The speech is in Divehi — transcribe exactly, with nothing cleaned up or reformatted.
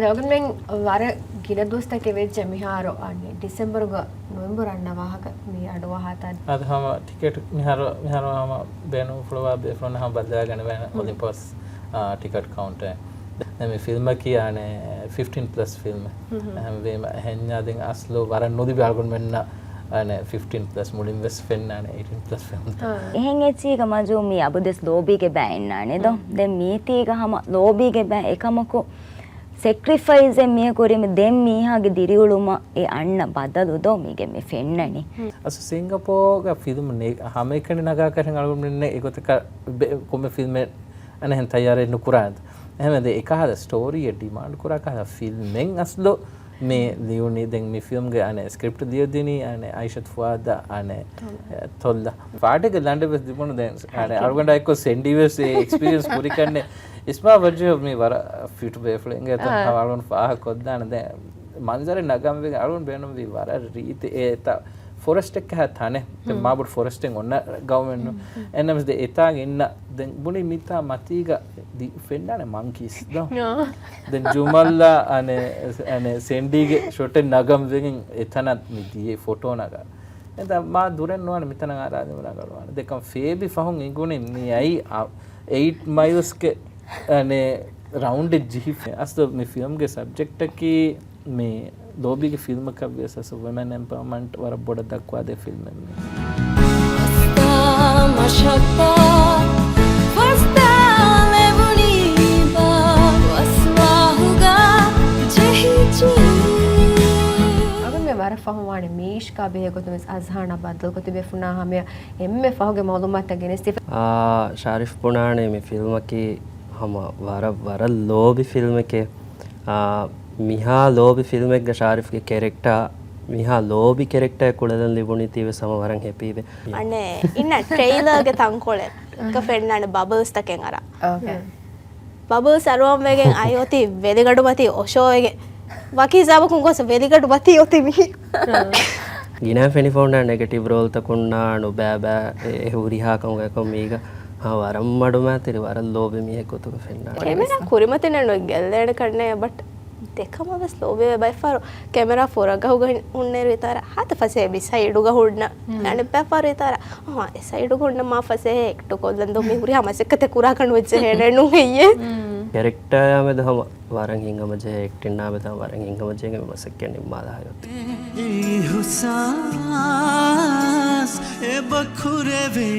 އަޅުގަނޑުމެން ވަރަށް ގިނަ ދުވަސްތަކެއް ވެއްޖެ މިހާރު އަންނަ ޑިސެމްބަރުގަ ނޮވެމްބަރު އަންނަ ވާހަކަ މި އަޑުއަހާތާ. އަދި ހަމަ ޓިކެޓް މިހާރު، މިހާރު ހަމަ ބޭނުންފުޅުވާ ބޭފުޅުން ހަމަ ބައްލަވާގަނެވޭނެ އޮލިމްޕަސް، އާ، ޓިކެޓް ކައުންޓަރ. ދެން މި ފިލްމަކީ އަނެއް ފިފްޓީން ޕްލަސް ފިލްމެއް. އެހެންވީމަ އެހެންޏާ ދެން އަސްލު ވަރަށް ނުލިބި އަޅުގަނޑުމެންނަށް އަނެއް ފިފްޓީން ޕްލަސް މުޅިން ވެސް ފެންނާނެ އެއިޓީން ޕްލަސް ފިލްމް. އެހެން އެއްޗީގަ މަޖު މި އަބަދުވެސް ލޯބީގެ ބައި އިންނާނެ ދޯ. ދެން މީތީގަ ހަމަ ލޯބީގެ ބައި އެކަމަކު ސެކްރިފައިސް އެއް މީހަކު ކުރީމަ ދެން މީހާގެ ދިރިއުޅުމަށް އެ އަންނަ ބަދަލު ދޯ މީގެ މި ފެންނަނީ. އަސް ސިންގަޕޯގަ ފިލްމް ނޭ-، ހަމައެކަނި ނަގާކަށް އަޅުގަނޑުމެންނެއް އެގޮތަކަށް ބެ-، ކޮންމެ ފިލްމެއް އަނެއްހެން ތައްޔާރެއް ނުކުރާނެ. އެހެންވެ ދެ އެކަހަލަ ސްޓޯރީއެއް ޑިމާންޑް ކުރާ ކަހަލަ ފިލްމެއް އަސްލު މި ލިޔުނީ. ދެން މި ފިލްމްގެ އަނެއް ސްކްރިޕްޓް ލިޔެދިނީ އަނެއް އައިޝަތު ފުއާދަށް އަނެއް ތޮއްލަ. ފާޑެއްގެ ލަނޑެއް ވެސް ލިބުނު ދެން އަނެއް އަޅުގަނޑާ އެއްކޮށް ސެންޑީ ވެސް އެ އެކްސްޕީރިއެންސް ކުރިކަންނެ. އިސްމާ ވަޖުހަ މި ވަރަށް ފިޓް ބޭފުޅެއް އިނގޭތޯ. އަޅުގަނޑު ފާހަގަ ކޮށްދާނެ ދެން މަންޒަރެއް ނަގަން ވެގެން އަޅުގަނޑު ބޭނުންވީ ވަރަށް ރީތި އެ އެތާ ފޮރެސްޓެއް ކަހަ ތަނެއް. ދެން މާބޮޑު ފޮރެސްޓެއް އޮންނަ ގައުމެއްނު. އެންނަމަސް ދެ އެތާގެ އިންނަ ދެން ބުނި މިތާ މަތީގަ ދި-، ފެންނާނެ މަންކީސް ދޯ. ދެން ޖުމައްލާ އަނެ، އަނެ ސެންޑީގެ ޝޮޓެއް ނަގަން ވެގެން އެތަނަށް މި ދިޔަ ފޮޓޯ ނަގާ. އެތަ މާ ދުރެއް ނުވާނެ މިތަނަށް އަރާދިމު ނަގަން ވާނެ. ދެކަން ފޭބި ފަހުން އިނގުނި މި އައި އަ-، އެއިޓް މައިލްސްގެ އަނެ ރައުންޑެއް ޖެހިފަ. އަސްލު މި ފިލްމްގެ ސަބްޖެކްޓަކީ މި ލޯބީގެ ފިލްމަކަށް ވިޔަސް އަސް ވުމެން އެމްޕަވަރމަންޓް ވަރަށް ބޮޑަށް ދައްކުވާދޭ ފިލްމެއް މީ. އަސްތާ މަށަށްތާ ފަސްދާލެވުނީ ބާ އަސްލާހުގަ ޖެހިއްޖެ. އަޅުގަނޑުމެން ވަރަށް ފަހުން ވާނެ މީޝްކާ ބެހޭ ގޮތުން ވެސް އަޒްހާނާ ބައްދަލުކޮށް ތިބޭފުންނާ ހަމަޔަށް އެންމެ ފަހުގެ މައުލޫމާތުތައް ގެނެސްދީފަ. އާ، ޝާރިފް ބުނާނެ މި ފިލްމަކީ ހަމަ ވަރަށް، ވަރަށް ލޯބި ފިލްމެކޭ. އާ، މިހާ ލޯބި ފިލްމެއްގަ ޝާރިފްގެ ކެރެކްޓާ، މިހާ ލޯބި ކެރެކްޓާއެއް ކުޅެލަން ލިބުނީތީވެސް ހަމަ ވަރަށް ހެޕީވޭ. އަނެއް އިންނަ ޓްރެއިލަރގެ ތަންކޮޅެއްގަ ފެންނާނެ ބަބަލްސް ތަކެއް އަރާ. ބަބަލްސް އަރުވަން ވެގެން އައި އޮތީ ވެލިގަޑު މަތީ އޮށޯވެގެން. ވަކި ހިސާބަކުން ގޮސް ވެލިގަޑު މަތީ އޮތީ މީ. ގިނަ ފެނިފަ ހުންނަ ނެގެޓިވް ރޯލްތަކުންނާ ނުބައިބައި އެ، އެ ހުރިހާ ކަމުގައިކޮށް މީގަ ހާ ވަރަށް މަޑުމައިތިރި ވަރަށް ލޯބި މީހެއް ގޮތުގަ ފެންނާނެ. ކެމެރާ ކުރިމަތިންނެއް ނު ގެއްލޭނެ ކަންނޭ، ބަޓް ދެކަމަށް ވެސް ލޯބިވޭ. ބައެއްފަހަރު ކެމެރާ ފުރަގަ ހުގަ ހުންނޭރު ހިތާރަ ހާތަ ފަސޭ މި ސައިޑުގަ ހުންނަ. އަނެއްބައިފަހަރު ހިތާރަ އަހާ، އެ ސައިޑުގަ ހުންނަ މާ ފަސޭހަ އެކްޓު ކޮށްލަން ދޯ މި ހުރިހާ މަސައްކަތެއް ކުރާކަން ވެއްޖެ ހޭނެއް ނޫން ހެއްޔޭ؟ ކެރެކްޓާއާ މެދު ހަމަ ވަރަށް ހިތްހަމަޖެހޭ އެކްޓިންއާ މެދު ހަމަ ވަރަށް ހިތްހަމަޖެހޭ މި މަސައްކަތް ނިންމާލާ ހަޔޮތީ. އިހުސާސް އެބަ ކުރެވޭ.